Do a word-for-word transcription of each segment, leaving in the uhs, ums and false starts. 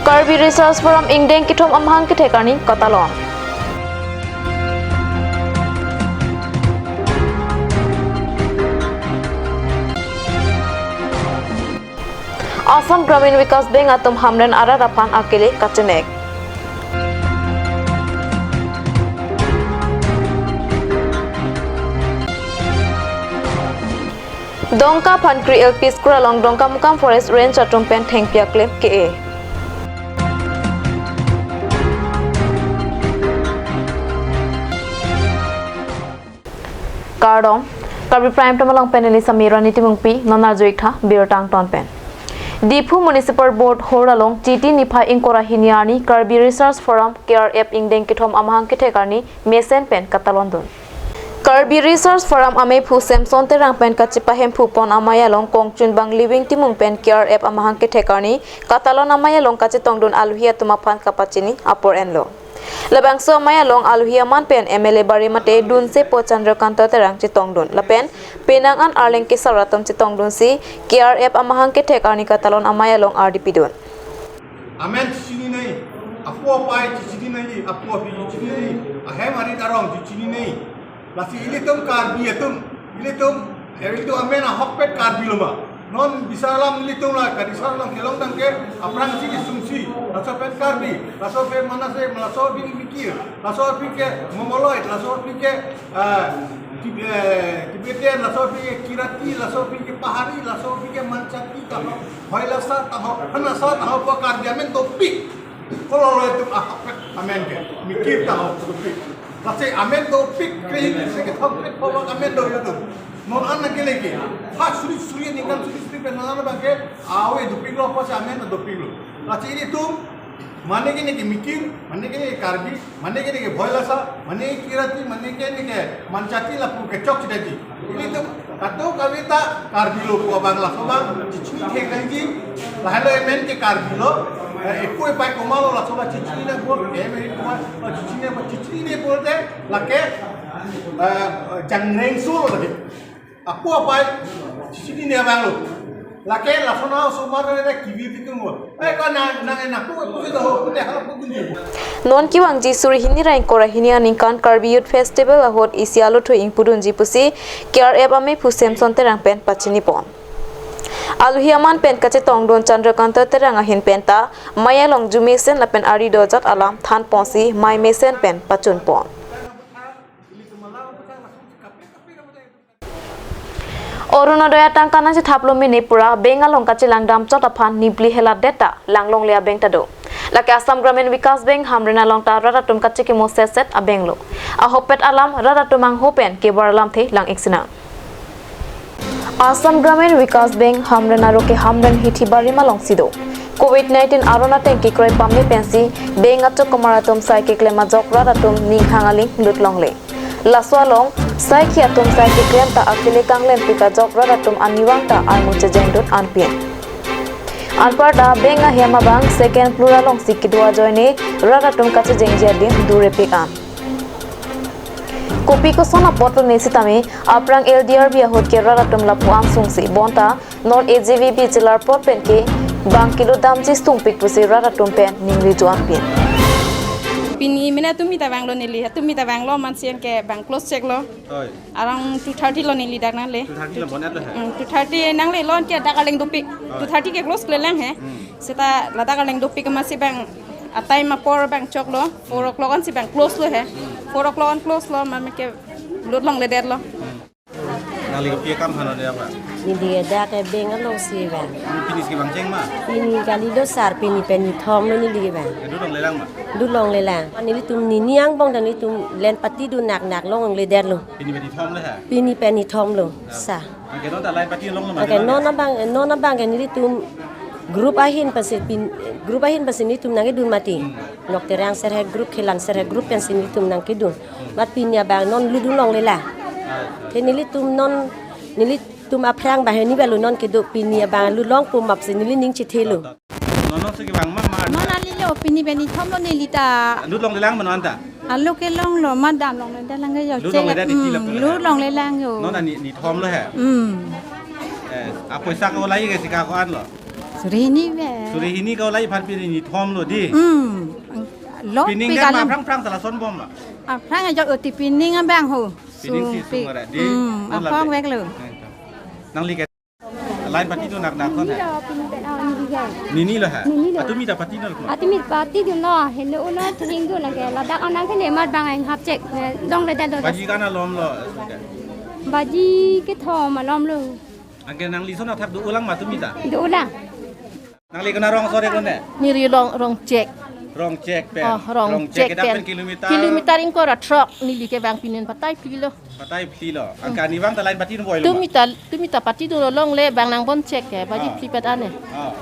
Karbi Research Forum ingdeng kethom amahang kethek arni katalon. Assam Gramin Vikas Bank atum Hamren arat aphan akele kachenek. Dongka Phankri L P School along Dongkamukam Forest Range atum pen thengpi aklem ke-e. Kardom, Karbi Prime Time along pen neli Samira Nitimungpi, non arju-ik tha birta angton pen. Diphu Municipal Board hor along Chiti niphai ingkoi ra hini arni Karbi Research Forum K R F ingdeng kethom amahang kethek arni mesen pen katalondun. Karbi Research Forum amephu Samson Terang pen kachepahemphu pon amei along kongchunbang Living Timung pen K R F amahang kethek arni katalon amei along kachetongdun aluhi atum aphan kapachini apor enlo. Labangso amei along aluhi aman pen M L A bari mate dunsepo Chandrakanta Terang chetongdun lapen penang an arleng kesar atum chetongdunsi K R F amahang kethek arni katalon amei along ardi pidun. Amen chichinine, apo apai chichinine, apo api chichinine, ahem arit arong chichinine. Lasi ilitum Karbi atum, ilitum, eh, ilitum amen ahokpet Karbi lo ma. Non bisar alam ilitum la, ka bisar alam kelong tangke, aphrangsi kesungsi, laso pen Karbi, laso pen Manase, laso pen Mikir, laso pen ke Mongoloid, laso pen ke, eh, Tib-, eh, Tibetan, laso pen ke Kirati, laso pen ke Pahari, laso pen ke Manchati, taho, Hoilasa, taho, Hanasa, taho, pa Karbi amen dopik. Kololo itum ahokpet amen ke, Mikir taho dopik. Lasi amen dopik, kre-i kre-i kethom kre-i kethom amen do itum. Non an nangkele ke, ha suri suri ningkan suri suri pen non an abang ke, awe dopiklo, apotsi amen dopiklo. Lasi ilitum, mane ke neke Mikir, mane ke neke Karbi, mane ke neke Hoilasa, mane ke Kirati, mane ke neke Manchati lapu kechok chidadi. Ilitum kadokave ta Karbi lo pu abang laso abang chichini thek nangji, lahelo amen ke Karbi lo, eh, eko epai komatlo laso abang chichini nang bol, eh, meri komat, eh, chichini nang bol, chichini nang bol te, lake, eh, jangrengso lo lake. Apo apai, chichini nang abang lo. Lake laso na osomar nang kibi pitung lo. Eh, ko nang, nang enak ko, ko sita ho, ko te halap ko kunji. Non kevangji suri hini ra ingkoi ra hini aningkan Karbi Youth Festival ahut isi alothu ingpudunji pusi K R F amephu Samson Terang pen pachini pon. Aluhi aman pen kachetongdun Chandrakanta Terang ahin penta, mei along ju mesen lapen ari dojat alam than ponsi mei mesen pen pachun pon. Orunodoi atangka nangchethaplo mene pura bank along kachelang damchot aphan nibli helat det ta langlongle abeng ta do. Lake Assam Gramin Vikas Bank Hamren along ta rat atum kachekimo setset abeng lo. Ahokpet alam rat atum angho pen kebar alamthe lang-ik sinang. Assam Gramin Vikas Bank Hamren aro ke Hamren hithi barim alongsi do. Covid nineteen aron ateng kekroi pame pensi bank achokomar atum sai keklem ajok rat atum ninghang aling lut longle. Laso along, saikhi atum sai keklem ta akele kanglempik ajok rat atum anivang ta armu chejengdun anpin. Anparta bank ahem abang second floor alongsi kedo ajoine rat atum kachejengji adim durepik an. Kopi koson apotlo ne sitame, aphrang L D R B ahut ke rat atum lapu angsungsi bonta, non A J V B chelar apot pen ke bang kilo damji sungpik pusi rat atum pen ningri juan pin. Pini mena tumi ta vanglo neli, tumi ta vanglo mansi anke bang close chek lo. Oi. Around two thirty lo neli dak nangle. Two thirty lo bonat lo he. Hmm, two thirty nangle lo anke dak arleng dopik. Oi. Two thirty ke close klelang he. Hmm. Seta ladak arleng dopik amatsi bang a time apor bang chok lo. Four o'clock ansi bang close lo he. Hmm. Four o'clock an close lo, mame ke lut longledet lo. Hmm. Nangli kopi akam aphan lo de apa? Neli dak ke bank alongsi vang. Pini si vang cheng ma? Pini kalilo sir, pini pen nithom lo neli vang. Lut longlelang ma? Lut longlelang. Nelitum nini angbong ta nelitum len pati do nak nak longledetlo. Pini pen nithom lo ha? Pini pen nithom lo, sir. Oke, non ta line pati long lo ma? Oke, non abang, non abang ke nelitum group ahin pensi pin, group ahin pensi nelitum nangkedun mati. Hmm. Nok Terang Serhet group, Khelang Serhet group pensi nelitum nangkedun. Mat pini abang non lutdun longlelang. Ah. Te nelitum non, nelitum aphrang abang hini balo non kedo, pini abang lut longpo mapsi neli ning chethelo. Non non si kevang ma ma. Non alilo, pini pen nithom lo neli ta. Lut longlelang ma non ta? Alo ke longlo, ma dam longlelang yo. Lut longlelang, hmm, iti lapu lo. Lut longlelang yo. Non ta ni, nithom lo he. Hmm. Eh, apoisa ko lai ke sika ko-an lo? Suri hini be. Suri hini ko lai phan pini ni thom lo di. Hmm. Lot pining pi den ma galam. Aphrang phrang ta lason bom ma. Aphrang ajok oti pining abang ho. Pining si sung pi. Sung ara di. Hmm. Non la aphrang be. Vek lo. Nangli ke line patidun nak nak kon ha. Nini lo ha. Nini lo. Atumi ta patidun lo. Atumi patidun lo. Heno uno thing dun lake ladak anang ke lemar bang ang hap chek. Dong le dan do. Baji kana lom lo. Baji kethom alom lo. Anke nangli son athak do-olang ma atumi ta? Do-olang. Nangli kona rong sore kone? Neli rong, Rongchek. Rongchek pen. Oh, Rongchek. Rongchek ke dak pen. Pen kilometer. Kilometer ingkoi ra throk neli ke bang pinin patai phli lo. Patai phli lo. Anke ani bang ta line patidun boi lo ma? Tumi ta, tumi ta patidun lo longle bang nang bon chek ke baji. Ah. Phli pet ane. Ah.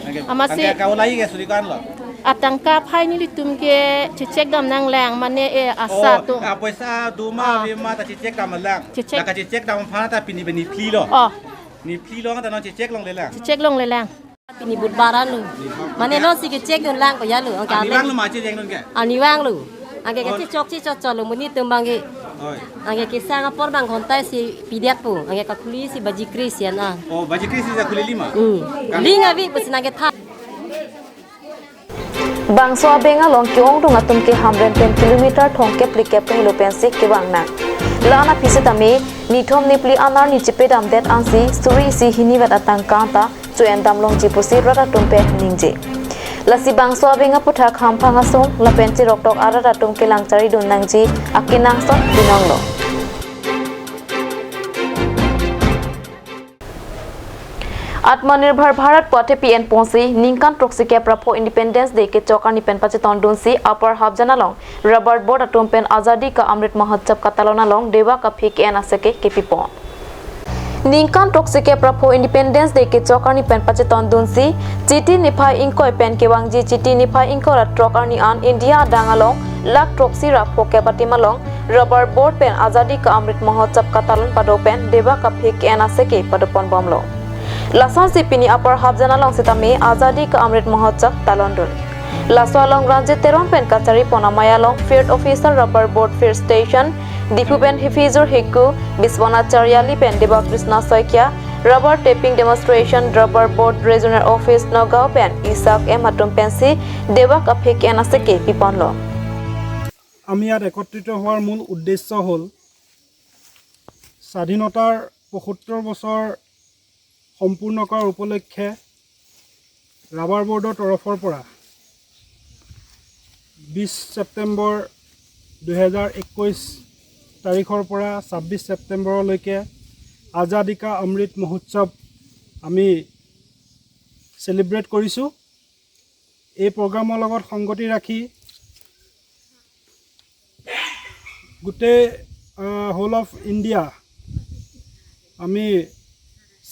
Anke, amatsi anke kau lai ke suri kan lo? Atangka aphai nelitum ke chechek dam nanglang mane e asa. Oh, atum. Ah, poisa do ma. Ah. Ave ma ta chechek dam lang. Chechek. Laka chechek dam aphan ta pini pini phli lo. Oh. Ni phli long ta non chechek longle lang. Chechek longle lang. Pini budbar anu. Mane non si kechek dun lang ko ya lo. Anke ani ale. Vang lo ma chechek dun ke? Ani vang lo. Anke ke. Oh. Chechok chechok chok lo monit atum bang ke. Oi. Anke kesang apor bang ghontai si pidiat po. Anke kakhuli si baji kre-isi an. Oh, baji kre-isi si khuli lima? Hmm. Kan? Ling avi pesi nangketha. Bangso abeng along ke-ongdung atum ke Hamren pen kilometer thomkep phlikep kahelo pensi kevang nang. La-an aphi setame nithom niphli anar ni chepedamdet ansi suri isi hini vet atangka ta cho-en dam longji pusi rat atum pen ningje. Lasi bangso abeng aputhak hamphang asong lapen cheroktok arat atum kelang charidun nangji akenangsot binong lo. Atmanirbhar Bharat pu athepi enponsi ningkan throksi kep ra pho Independence Day kechok arni pen pachetongdunsi Upper Hafjan along Rubber Board atum pen Azadi Ka Amrit Mahotsav katalon along dewak aphi ke-en aseke kepipon. Ningkan throksi kep ra pho Independence Day kechok arni pen pachetongdunsi Chiti niphai ingkoi pen kevangji Chiti niphai ingkoi ra throk arni an India adang along lakh throksi ra pho kep atim along Rubber Board pen Azadi Ka Amrit Mahotsav katalon pado pen dewak aphi ke-en aseke padopon bomlo. Lasonsi pini Upper Hafjan along setame Azadi Ka Amrit Mahotsav talondun. Laso along Ranjit Teron pen kacharipon amei along Field Officer Rubber Board Field Station, Diphu pen Hifizur Hiku, Biswanath Chariali pen Deba Krishna Saikia, Rubber Tapping Demonstration, Rubber Board Regional Office Nagaon pen Isak M atum pensi dewak aphi ke-en aseke piponlo. আমি ইয়াত একত্ৰিত হোৱাৰ মূল উদ্দেশ্য হ'ল স্বাধীনতাৰ পঁসত্তৰ বছৰ সম্পূৰ্ণ কৰাৰ উপলক্ষে ৰাবাৰ বৰ্ডৰ তৰফৰ পৰা বিছ ছেপ্টেম্বৰ দুহেজাৰ একৈছ তাৰিখৰ পৰা ছাব্বিছ ছেপ্টেম্বৰলৈকে আজাদী কা অমৃত মহোৎসৱ আমি চেলিব্ৰেট কৰিছোঁ। এই প্ৰগ্ৰামৰ লগত সংগতি ৰাখি গোটেই, আহ, হোল অফ ইণ্ডিয়া আমি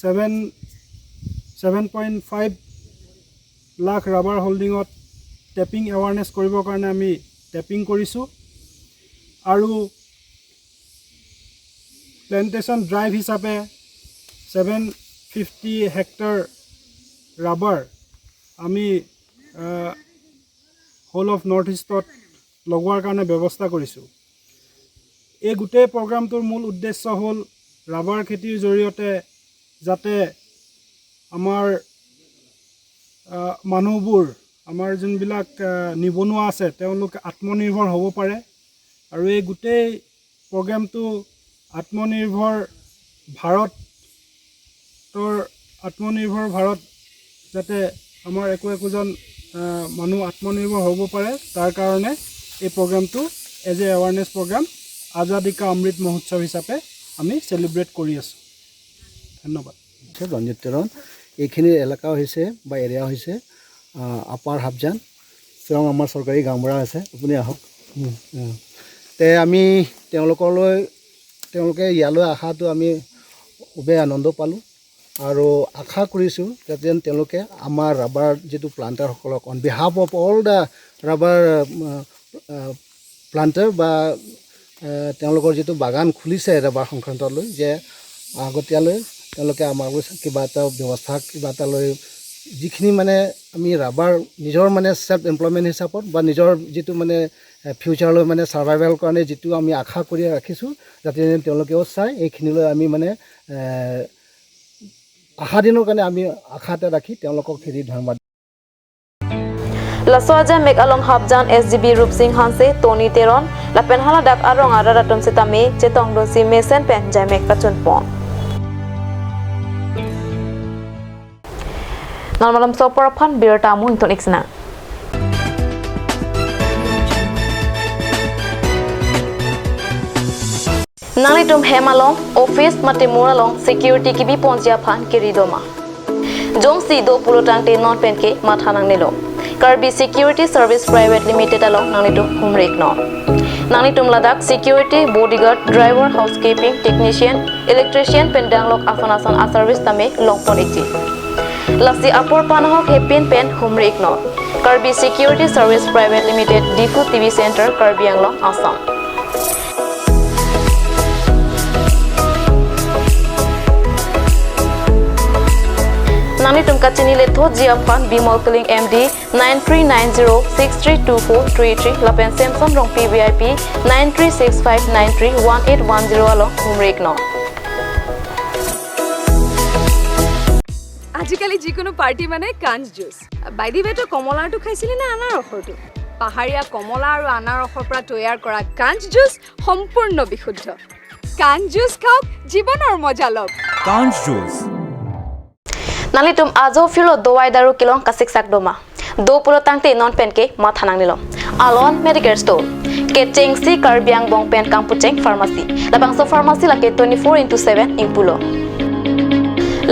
seven, seven point five lakh rubber হোল্ডিঙত টেপিং এৱাৰনেছ কৰিবৰ কাৰণে আমি টেপিং কৰিছোঁ। আৰু প্লেণ্টেশ্যন ড্ৰাইভ হিচাপে ছেভেন ফিফটি হেক্টৰ ৰাবাৰ আমি, আহ, হোল অফ নৰ্থ ইষ্টত লগোৱাৰ কাৰণে ব্যৱস্থা কৰিছোঁ। এই গোটেই প্ৰগ্ৰামটোৰ মূল উদ্দেশ্য হ'ল ৰাবাৰ খেতিৰ জৰিয়তে যাতে আমাৰ, আহ, মানুহবোৰ, আমাৰ যোনবিলাক, আহ, নিবনুৱা আছে, তেওঁলোক আত্মনিৰ্ভৰ হ'ব পাৰে। আৰু এই গোটেই প্ৰগ্ৰামটো আত্মনিৰ্ভৰ ভাৰতৰ, আত্মনিৰ্ভৰ ভাৰত যাতে আমাৰ একো একোজন, আহ, মানুহ আত্মনিৰ্ভৰ হ'ব পাৰে, তাৰ কাৰণে এই প্ৰগ্ৰামটো এজ এ এৱাৰনেছ প্ৰগ্ৰাম আজাদী কা অমৃত মহোৎসৱ হিচাপে আমি চেলিব্ৰেট কৰি আছোঁ। ধন্যবাদ। হৈছে ৰঞ্জিত তেৰণ। এইখিনি এলেকা হৈছে বা এৰিয়া হৈছে, আহ, আপাৰ হাফজান। তেওঁ আমাৰ চৰকাৰী গাঁওবুঢ়া আছে, আপুনি আহক। উম। উম। তে আমি তেওঁলোকলৈ, তেওঁলোকে ইয়ালৈ অহাটো আমি খুবেই আনন্দ পালোঁ আৰু আশা কৰিছোঁ যাতে যেন তেওঁলোকে আমাৰ ৰাবাৰ যিটো প্লাণ্টাৰসকলক, on behalf of all the rubber, আহ, আহ, প্লাণ্টাৰ বা, আহ, তেওঁলোকৰ যিটো বাগান খুলিছে ৰাবাৰ সংক্ৰান্তলৈ, যে আগতীয়ালৈ তেওঁলোকে আমাক কিবা এটা ব্যৱস্থা, কিবা এটা লৈ যিখিনি মানে আমি ৰাবাৰ নিজৰ মানে ছেল্ফ এমপ্লয়মেণ্ট হিচাপত বা নিজৰ যিটো মানে, এ, ফিউচাৰলৈ মানে ছাৰ্ভাইভেল কাৰণে যিটো আমি আশা কৰি ৰাখিছোঁ, যাতে তেওঁলোকেও চায়, এইখিনিলৈ আমি মানে, এ, আশা দিনৰ কাৰণে আমি আশা এটা ৰাখি তেওঁলোকক হেৰি ধন্যবাদ। Laso ajaimek along Hapjan S G B Rupsing Hanse, Tony Teron, lapen haladak arong arat atum sitame chetongdunsi mesen pen jaimek pachunpon. Non malom sopor aphan birta amu ington iksinang. Nanglitum hem along, office mate mur along security kebiponji aphan kiri doma? Jongsi do pulo tangte non penke matha nangnelo. Karbi Security Service Private Limited along nanglitum humri iknon. Nanglitum ladak security, bodyguard, driver, housekeeping, technician, electrician pen danglok ason ason a-service tame longpon ikji. Lasi apor panahok hepin pen humri iknon. Karbi Security Service Private Limited, Diphu T V Center, Karbi Anglong, Assam. Nanglitum kachini lethoji aphan Bimol Killing M D nine three nine zero six three two four three three lapen Samson Rongpi V I P nine three six five nine three one eight one zero along humri iknon. আজিকালি যিকোনো পাৰ্টি মানে কাঞ্চ juice. By the ৱে, তই কমলাৰটো খাইছিলি নে আনাৰসৰটো? পাহাৰীয়া কমলা আৰু আনাৰসৰ পৰা তৈয়াৰ কৰা কাঞ্চ জুচ সম্পূৰ্ণ বিশুদ্ধ। কাঞ্চ জুচ খাওক, জীৱনৰ মজা লওক। Kanch Juice. Nanglitum ajo phirlo dawai daru kelong kasiksak doma? Do pulo tangte non penke matha nangnelo. Alon Medicare Store, kechengsi Karbi angbong pen kangpucheng pharmacy. Labangso pharmacy lake twenty-four into seven ingpulo.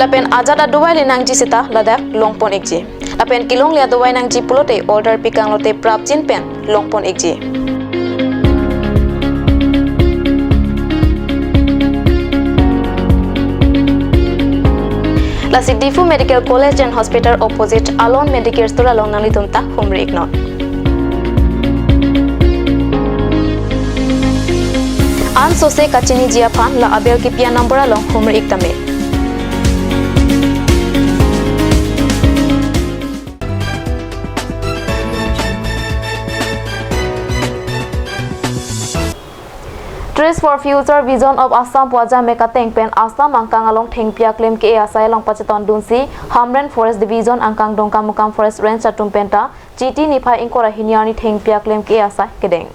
Lapen ajat adawai le nangji seta ladak longpon ikji. Lapen kelongle adawai nangji pulote order pikanglote prapjin pen longpon ikji. Lasi Diphu Medical College and Hospital opposite Alon Medicare Store along nanglitum ta humri iknon. Ansose kachiniji aphan la abel kipi a-number along humri ik tame. Trees for Future Vision of Assam pu ajaimek ateng pen Assam angkang along thengpi aklim ke-e asai along pachetongdunsi Hamren Forest Division angkang Dongkamukam Forest Range atum penta Chiti niphai ingkoi ra hini arni thengpi aklim ke-e asai kedeng.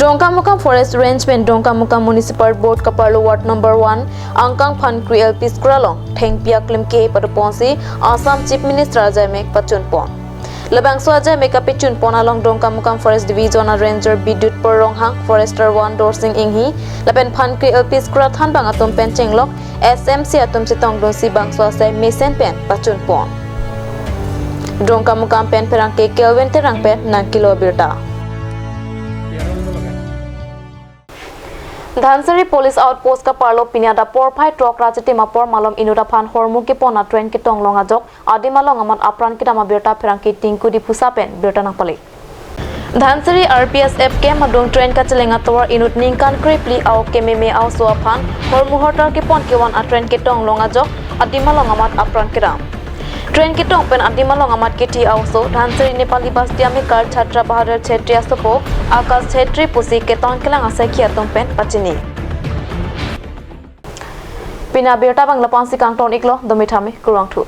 Dongkamukam Forest Range pen Dongkamukam Municipal Board kaparlo Ward number one angkang Phankri L P School along thengpi aklim ke-e padoponsi Assam Chief Minister ajaimek pachunpon. Labangso ajaimek kapachunpon along Dongkamukam Forest Division a-Ranger Bidyut Por Ronghang, Forester one Dorsing Inghi, lapen Phankri L P School athanbang atum pen chenglok S M C atum chetongdunsi bangso asai mesen pen pachunpon. Dongkamukam pen pherangke Kelvin Terang pen nangkelo abirta. Dhansiri Police Outpost kaparlo pini adap porphai throk ra chitim apor malom inut aphan hormu kepon a-train ketong long ajok adim along amat apran kedam abirta pherangke Tinku Diphusa pen birta nangpale. Dhansiri R P S F camp adung train kacheleng atovar inut ningkan krephli a-ok kememe a-oso aphan hormu hortar kepon kevan a-train ketong long ajok adim along amat apran kedam. Train ketong pen adim along amat kethi a-oso Dhansiri Nepali Basti amekar Chhatra Bahadur Chhetri asopo Akash Chhetri pusi ketong kelang asaikhi atum pen pachini. Pini abirta bang lapu-ansi kangton iklo, domi thami, kurvangthu.